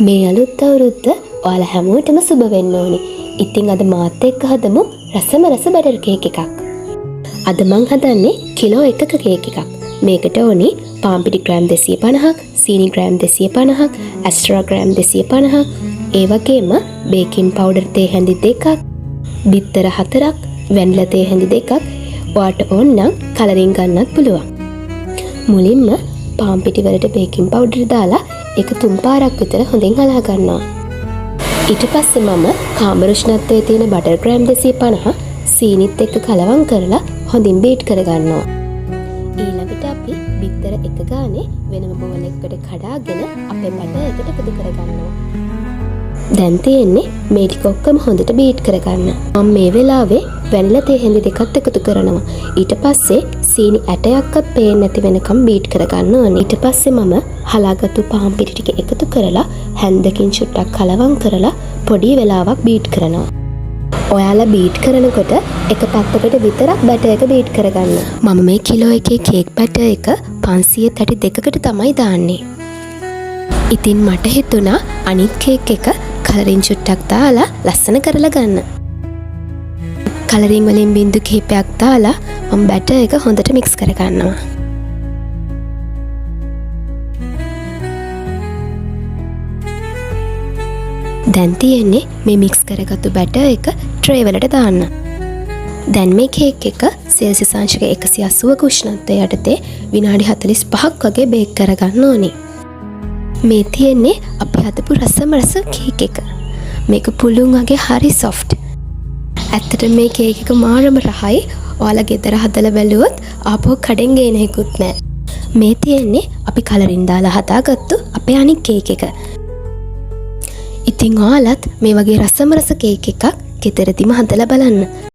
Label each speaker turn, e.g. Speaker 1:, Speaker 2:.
Speaker 1: මේ අලුත් අවුරුද්ද ඔයාලා හැමෝටම සුබ වෙන්න ඕනේ. ඉතින් අද මාත් එක්ක හදමු රසම රස බටර් කේක් එකක්. අද මං හදන්නේ කිලෝ 1ක කේක් එකක්. මේකට ඕනි පාන් පිටි ග්‍රෑම් 250ක්, සීනි ග්‍රෑම් 250ක්, ඇස්ට්‍රා ග්‍රෑම් 250ක්, ඒ වගේම බේකින් පවුඩර් තේ හැඳි 2ක්, බිත්තර 4ක්, වැනිලා තේ හැඳි 2ක්. ඔයාට ඕන නම් කලරින් ගන්නත් පුළුවන්. මුලින්ම පාන් පිටි වලට බේකින් පවුඩර් දාලා ඒක තුන් පාරක් විතර හොඳින් හලා ගන්නවා. ඊට පස්සේ මම කාමර උෂ්ණත්වයේ තියෙන බටර් ග්‍රෑම් 250 සීනිත් එක්ක කලවම් කරලා හොඳින් බීට් කරගන්නවා. ඊළඟට අපි බිත්තර එක ගානේ වෙනම බෝල් එකකට කඩාගෙන අපේ බටර් එකට එකතු කරගන්නවා. දැන් තියෙන්නේ මේ ටික ඔක්කොම හොඳට බීට් කරගන්න. මම මේ වෙලාවේ වැනිලා තේ හැඳි 2ක් එකතු කරනවා. ඊට පස්සේ සීනි ඇටයක්වත් පේන්නේ නැති වෙනකම් බීට් කරගන්න ඕනේ. ඊට පස්සේ මම හලාගත්තු පාන් පිටි ටික එකතු කරලා හැන්දකින් චුට්ටක් කලවම් කරලා පොඩි වෙලාවක් බීට් කරනවා. ඔයාලා බීට් කරනකොට එක පැත්තකට විතරක් බැටර් එක බීට් කරගන්න. මම මේ කිලෝ එකේ කේක් බැටර් එක 500 තැටි 2කට තමයි දාන්නේ. ඉතින් මට හිතුණා අනිත් කේක් එක කලරින් චුට්ටක් දාලා ලස්සන කරලා ගන්න. කලරින් වලින් බින්දු කිහිපයක් දාලා මම බැටර් එක හොඳට මික්ස් කරගන්නවා. දැන් තියෙන්නේ මේ මික්ස් කරගත්තු බැටර් එක ට්‍රේ වලට දාන්න. දැන් මේ කේක් එක සෙල්සියස් අංශක 180ක උෂ්ණත්වය යටතේ විනාඩි 45ක් වගේ බේක් කරගන්න ඕනේ. මේ තියෙන්නේ අපි හදපු රසම රස කේක් එක. මේක පුළුන් වගේ හරි සොෆ්ට්. ඇත්තට මේ කේක් එක මාරම රහයි. ඔයාලා ගෙදර හදලා බැලුවොත් ආපහු කඩෙන් ගේන එකකුත් නෑ. මේ තියෙන්නේ අපි කලරින් දාලා හදාගත්තු අපේ අනිත් කේක් එක. ඉතින් ඔයාලත් මේ වගේ රසම රස කේක් එකක් ගෙදරදිම හදලා බලන්න.